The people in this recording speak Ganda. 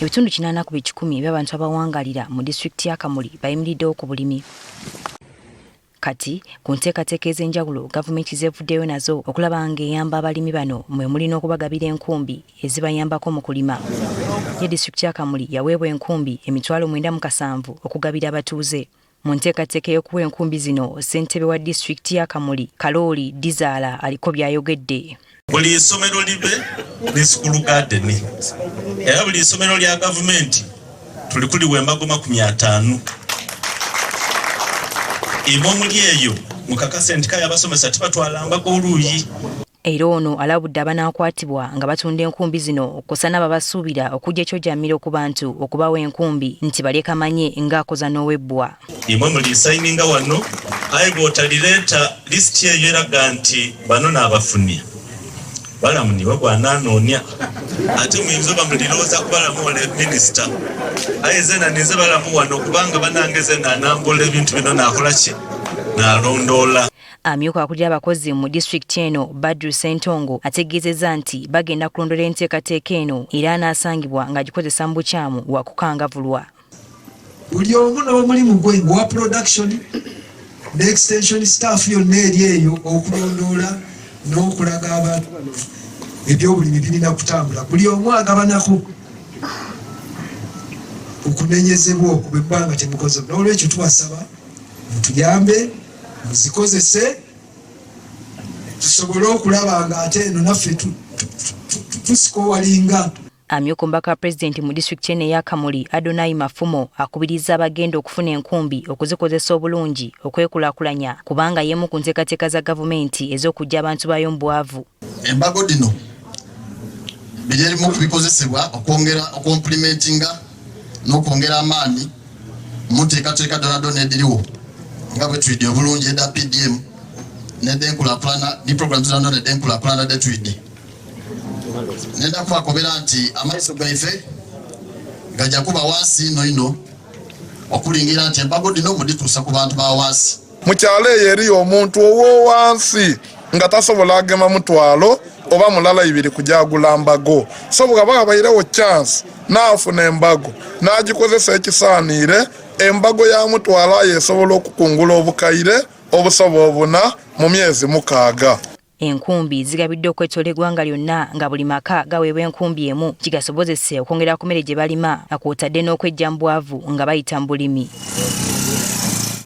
Ebitundu 80% eby'abantu abawangalira mu disitulikiti ya Kamuli bayimiriddewo ku bulimi. Kati ku nteekateeka ez'enjawulo gavumenti z'evuddeyo nazo okulaba ng'eyamba abalimi bano mwe muli n'okubagabira enkumbi ezibayambako mu kulima. Ye disitulikiti ya Kamuli yaweebwa enkumbi 97,000 okugabira abatuuze. Mu nteekateeka ey'okuwa enkumbi zino, ssentebe wa disitulikiti ya Kamuli, Kalooli Dizaala aliko by'ayogedde. Buli isomero libe ne school garden era buli isomero lya gavumenti tuli kuliwa embago 50. Imwe omuli eyo mukakase nti kale abasomesa tibatwala mbago oluuyi. Era ono alabudde abanaakwatibwa nga batunda enkumbi zino kwossa n'ababasuubira okujja ekyojamiro ku bantu okubawa enkumbi nti balye kamanye ng'akoza n'owebbwa. Imwe mulisayininga wano aye bw'otalireeta lisiti eyo eraga nti bano n'abafunia Balamu niwe gwananoonia ate muyinza oba mulirowooza ku Balamu ole minisita aye zena ninze Balamu wano kubanga banange zena anambula ebintu bino nakola ki nalondoola. Amyuka akulira abakozi mu disitulikiti eno Badru Ssentongo ategeezezza nti bagenda kulondoola enteekateeka eno era anaasangibwa ng'agikozesa mu bukyamu wakukangavulwa. Buli omu n'omulimu gwe owa production ne extension staff yonna eri eyo okulondoola n'okulaga abantu bano ebyobulimi birina kutambula. Buli omu agabanako okunenyezebwa okwo bwe muba nga temukoze. N'olwekyo tubasaba mutuyambe muzikozese tusobole okulaba nga ate eno naffe tusikowalinga. Amyuka omubaka wa pulezidenti mu disitulikiti eno eya Kamuli, Adonai Mafumo akubirizza abagenda okufuna enkumbi okuzikozesa obulungi okwekulaakulanya kubanga y'emu ku nteekateeka za gavumenti ez'okuggya abantu baayo mu bwavu. Embago dhino biri ebimu ku bikozesebwa okwongera okwompulimentinga n'okwongera amaanyi mu nteekateeka dhoonadhoona edhiriwo nga bwe twidhi obulungi edha PDM n'edh'enkulaakulana ni pulogulaamu dhoonadhoona edh'enkulaakulana dhe twidhi. Nenda kubakobera nti amaiso gaife gaja kuba wansi inho inho okulingira nti embago dhino mudhituusa ku bantu ba wansi. Mu kyalo eyo eriyo omuntu ow'owansi nga tasobola agema mutwalo oba mulala ibiri kuja agula mbago. So bwaba ghabairegho chance naafuna embago n'agikozesa ekisaaniire, embago ya mutwalo aye esobola okukungula obukaire obusoba obuna mu myezi mukaaga. Enkumbi zigabiddwa okwetoloola eggwanga lyonna nga buli maka gaweebwa enkumbi emu kigasobozese okwongera ku mmere gye balima nga kw'otadde n'okweggya mu bwavu nga bayita mu bulimi.